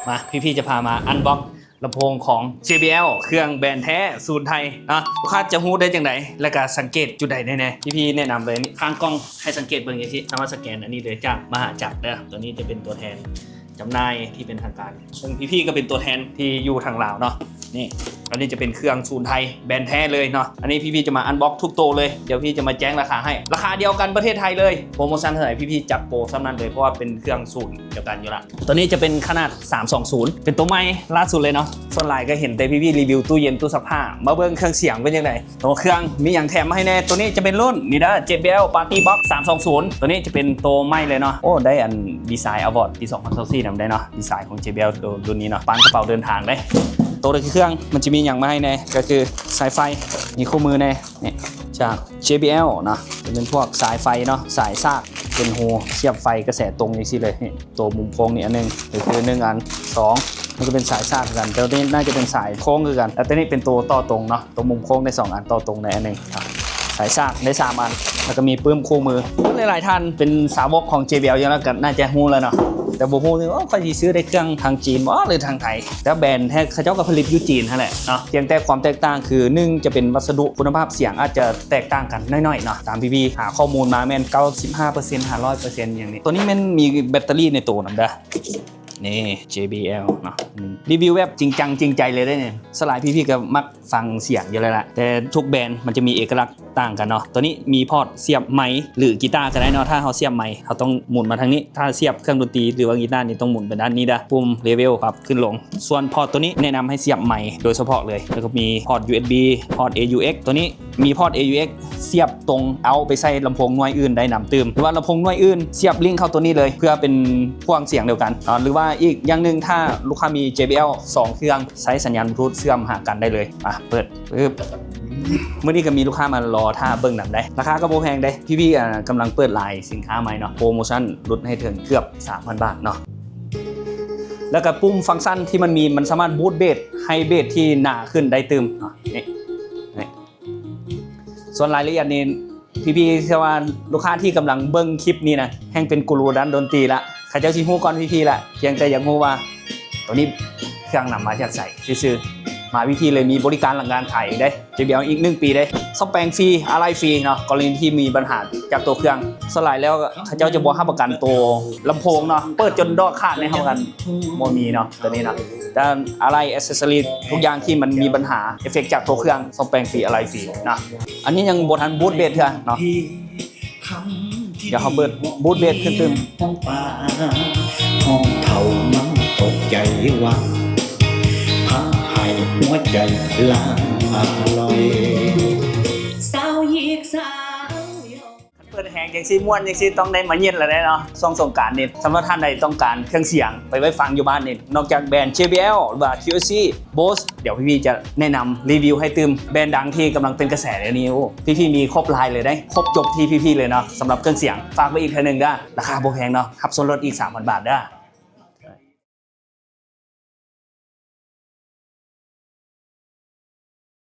ມາ ພີ່ໆຈະພາມາອັນບັອກລຳໂພງຂອງ ເຈບີແອລ ເຄື່ອງແບຣນແທ້ສູນໄທເນາະ. ລູກຄ້າຈະຮູ້ໄດ້ຈັ່ງໃດ ແລະກະສັງເກດຈຸດໃດແນ່ໆ? ພີ່ໆແນະນຳເລີຍ ນີ້ ຂ້າງກ່ອງໃຫ້ສັງເກດເບິ່ງຈັ່ງຊີ້ ສາມາດສະແກນອັນນີ້ເລີຍ ຈາກມະຫາຈັກເດີ້. ຕົວນີ້ຈະເປັນຕົວແທນຈຳໜ່າຍທີ່ເປັນທາງການ ເຊິ່ງພີ່ໆກໍເປັນຕົວແທນທີ່ຢູ່ທາງລາວເນາະ. ນີ້ ອັນນີ້ຈະເປັນເຄື່ອງສູນໄທແບຣນແທ້ເລີຍເນາະ. ອັນນີ້ພີ່ໆຈະມາອັນບັອກທຸກໂຕເລີຍ ດຽວພີ່ຈະມາແຈ້ງລາຄາໃຫ້ ລາຄາດຽວກັນປະເທດໄທເລີຍ. ໂປຣໂມຊັນເທົ່າໃດ ພີ່ໆຈັດໂປຊ່ຳນັ້ນເລີຍ ເພາະວ່າເປັນເຄື່ອງສູນດຽວກັນຢູ່ລະ. ຕົວນີ້ຈະເປັນຂະໜາດສາມສອງສູນ ເປັນໂຕໃໝ່ລ່າສຸດເລີຍເນາະ. ສ່ວນຫຼາຍກໍເຫັນແຕ່ພີ່ໆຣີວິວຕູ້ເຢັນຕູ້ຊັກຜ້າ ມາເບິ່ງເຄື່ອງສຽງເປັນຈັ່ງໃດ ໂຕເຄື່ອງມີຫຍັງແຖມມາໃຫ້ແນ່. ຕົວນີ້ຈະເປັນລຸ້ນນີ້ເດີ ເຈບີແອລ Party Box ສາມສອງສູນ ຕົວນີ້ຈະເປັນໂຕໃໝ່ເລີຍເນາະ. ໂອ້ ໄດ້ອັນດີໄຊອາວອດປີສອງພັນຊາວສີ່ນຳໄດ້ເນາະ ດີໄຊຂອງ ເຈບີແອລ ໂຕລຸ້ນນີ້ເນາະ. ປານກະເປົາເດີນທາງເດ້ ໂຕເຄື່ອງມັນຈະມີຫຍັງມາໃຫ້ແນ່ ກໍຄືສາຍໄຟ ມີຄູ່ມືແນ່ ນີ້ ຈາກ ເຈບີແອລ ເນາະ ຈະເປັນພວກສາຍໄຟເນາະ ສາຍສາກ ເປັນຮູສຽບໄຟກະແສຕົງຈັ່ງຊີ້ເລີຍ. ນີ້ ໂຕມຸມໂຄ້ງນີ້ອັນໜຶ່ງ ກໍຄືໜຶ່ງອັນ ສອງ ມັນກໍເປັນສາຍສາກຄືກັນ ແຕ່ວ່າຕົວນີ້ໜ້າຈະເປັນສາຍໂຄ້ງຄືກັນ ແລ້ວຕົວນີ້ເປັນໂຕຕໍ່ຕົງເນາະ ໂຕມຸມໂຄ້ງໄດ້ສອງອັນ ຕໍ່ຕົງໄດ້ອັນໜຶ່ງ ສາຍສາກໄດ້ສາມອັນ ແລ້ວກໍມີປຶ້ມຄູ່ມື. ຫຼາຍໆທ່ານເປັນສາວົກຂອງ ເຈບີແອລ ຢູ່ແລ້ວກໍໜ້າຈະຮູ້ແລ້ວເນາະ ແຕ່ບໍ່ຮູ້ວ່າ ໂອ້ ຂ້ອຍຊິຊື້ໄດ້ເຄື່ອງທາງຈີນບໍ່ ຫຼືທາງໄທ? ແຕ່ແບຣນແທ້ເຂົາເຈົ້າກໍຜະລິດຢູ່ຈີນຫັ້ນແຫຼະເນາະ ພຽງແຕ່ຄວາມແຕກຕ່າງຄື ໜຶ່ງ ຈະເປັນວັດສະດຸ ຄຸນນະພາບສຽງອາດຈະແຕກຕ່າງກັນໜ້ອຍໆເນາະ. ຕາມທີ່ພີ່ຫາຂໍ້ມູນມາແມ່ນ ເກົ້າສິບຫ້າເປີເຊັນ ຫ້າຮ້ອຍເປີເຊັນ ຢ່າງນີ້. ຕົວນີ້ແມ່ນມີແບັດເຕີຣີໃນໂຕນຳເດີ້ ນີ້ ເຈບີແອລ ເນາະ. ອືມ ຣີວິວແບບຈິງຈັງຈິງໃຈເລີຍເດ້ນີ້. ສ່ວນຫຼາຍພີ່ໆກໍມັກຟັງສຽງຢູ່ແລ້ວລະ ແຕ່ທຸກແບຣນມັນຈະມີເອກະລັກຕ່າງກັນເນາະ. ຕົວນີ້ມີພອດສຽບໄມ ຫຼືກີຕາກໍໄດ້ເນາະ. ຖ້າເຮົາສຽບໄມ ເຮົາຕ້ອງໝູນມາທາງນີ້ ຖ້າສຽບເຄື່ອງດົນຕີ ຫຼືວ່າກີຕານີ້ ຕ້ອງໝູນໄປດ້ານນີ້ເດີ້ ປຸ່ມເລເວວ ປັບຂຶ້ນລົງ. ສ່ວນພອດຕົວນີ້ແນະນຳໃຫ້ສຽບໄມໂດຍສະເພາະເລີຍ ແລ້ວກໍມີພອດ ຢູເອັສບີ ພອດ ເອຢູເອັກ ຕົວນີ້ ມີພອດ ເອຢູເອັກ ສຽບຕົງເອົາໄປໃສ່ລຳໂພງໜ່ວຍອື່ນໄດ້ນຳຕື່ມ ຫຼືວ່າລຳໂພງໜ່ວຍອື່ນສຽບລິ້ງເຂົ້າຕົວນີ້ເລີຍ ເພື່ອເປັນພວງສຽງດຽວກັນເນາະ. ຫຼືວ່າອີກຢ່າງໜຶ່ງ ຖ້າລູກຄ້າມີ ເຈບີແອລ ສອງເຄື່ອງ ໃຊ້ສັນຍານບລູທູດເຊື່ອມຫາກັນໄດ້ເລີຍ. ມາເປີດປຶບ ມື້ນີ້ກໍມີລູກຄ້າມາລໍຖ້າເບິ່ງນຳໄດ໋. ລາຄາກໍບໍ່ແພງເດ້ ພີ່ໆ ອ່າ ກຳລັງເປີດລາຍສິນຄ້າໃໝ່ເນາະ ໂປຣໂມຊັນຫຼຸດໃຫ້ເຖິງເກືອບສາມພັນບາດເນາະ. ແລ້ວກໍປຸ່ມຟັງຊັນທີ່ມັນມີ ມັນສາມາດບູດເບສ ໃຫ້ເບສທີ່ໜາຂຶ້ນໄດ້ຕື່ມເນາະ. ນີ້ ນີ້ ສ່ວນລາຍລະອຽດນີ້ ພີ່ໆ ເຊື່ອວ່າລູກຄ້າທີ່ກຳລັງເບິ່ງຄລິບນີ້ນະ ແຮ່ງເປັນກູຣູດ້ານດົນຕີລະ ເຂົາເຈົ້າຊິຮູ້ກ່ອນພີ່ໆລະ. ພຽງແຕ່ຢາກຮູ້ວ່າໂຕນີ້ເຄື່ອງນຳມາຈາກໃສຊື່ໆ ມາວິທີເລີຍ ມີບໍລິການຫຼັງການຂາຍອີກເດ້. ເຈບີແອລ ອີກໜຶ່ງປີເດ້ ສ້ອມແປງຟຣີ ອາໄລ່ຟຣີເນາະ ກໍລະນີທີ່ມີບັນຫາຈາກຕົວເຄື່ອງ. ສ່ວນຫຼາຍແລ້ວເຂົາເຈົ້າຈະບໍ່ຮັບປະກັນໂຕລຳໂພງເນາະ ເປີດຈົນດອກຂາດໃນຮັບປະກັນ ບໍ່ມີເນາະ ໂຕນີ້ເນາະ. ແຕ່ອາໄລ່ ແອັກເຊັສຊອຣີ ທຸກຢ່າງທີ່ມັນມີບັນຫາ ເອຟເຟັກຈາກຕົວເຄື່ອງ ສ້ອມແປງຟຣີ ອາໄລ່ຟຣີເນາະ. ອັນນີ້ຍັງບໍ່ທັນບູດເບສເທື່ອເນາະ ດຽວເຮົາເປີດບູດເບສຂຶ້ນຕື່ມ. ຫ້ອງເຖົ້າມັນຕົກໃຈວ່າ ພາໃຫ້ຫົວໃຈລາອາລ່ອຍ ສາວຍິກສາວຢອກ ເປີດແຮງຈັ່ງຊີ້ ມ່ວນຈັ່ງຊີ້ ຕ້ອງໄດ້ມາເຢັນລະແຫຼະເນາະ. ຊ່ວງສົງການນີ້ ສຳລັບທ່ານໃດຕ້ອງການເຄື່ອງສຽງໄປໄວ້ຟັງຢູ່ບ້ານນີ້ ນອກຈາກແບຣນ ເຈບີແອລ ຫຼືວ່າ ຄິວເອັສຊີ ໂບສ ດຽວພີ່ໆຈະແນະນຳຣີວິວໃຫ້ຕື່ມ. ແບຣນດັງທີ່ກຳລັງເປັນກະແສດຽວນີ້ ໂອ້ ພີ່ໆມີຄົບລາຍເລີຍເດ້ ຄົບຈົບທີ່ພີ່ໆເລີຍເນາະ. ສຳລັບເຄື່ອງສຽງ ຝາກໄວ້ອີກເທື່ອໜຶ່ງເດີ້ ລາຄາບໍ່ແພງເນາະ ຮັບສ່ວນລົດອີກສາມພັນບາດເດີ້.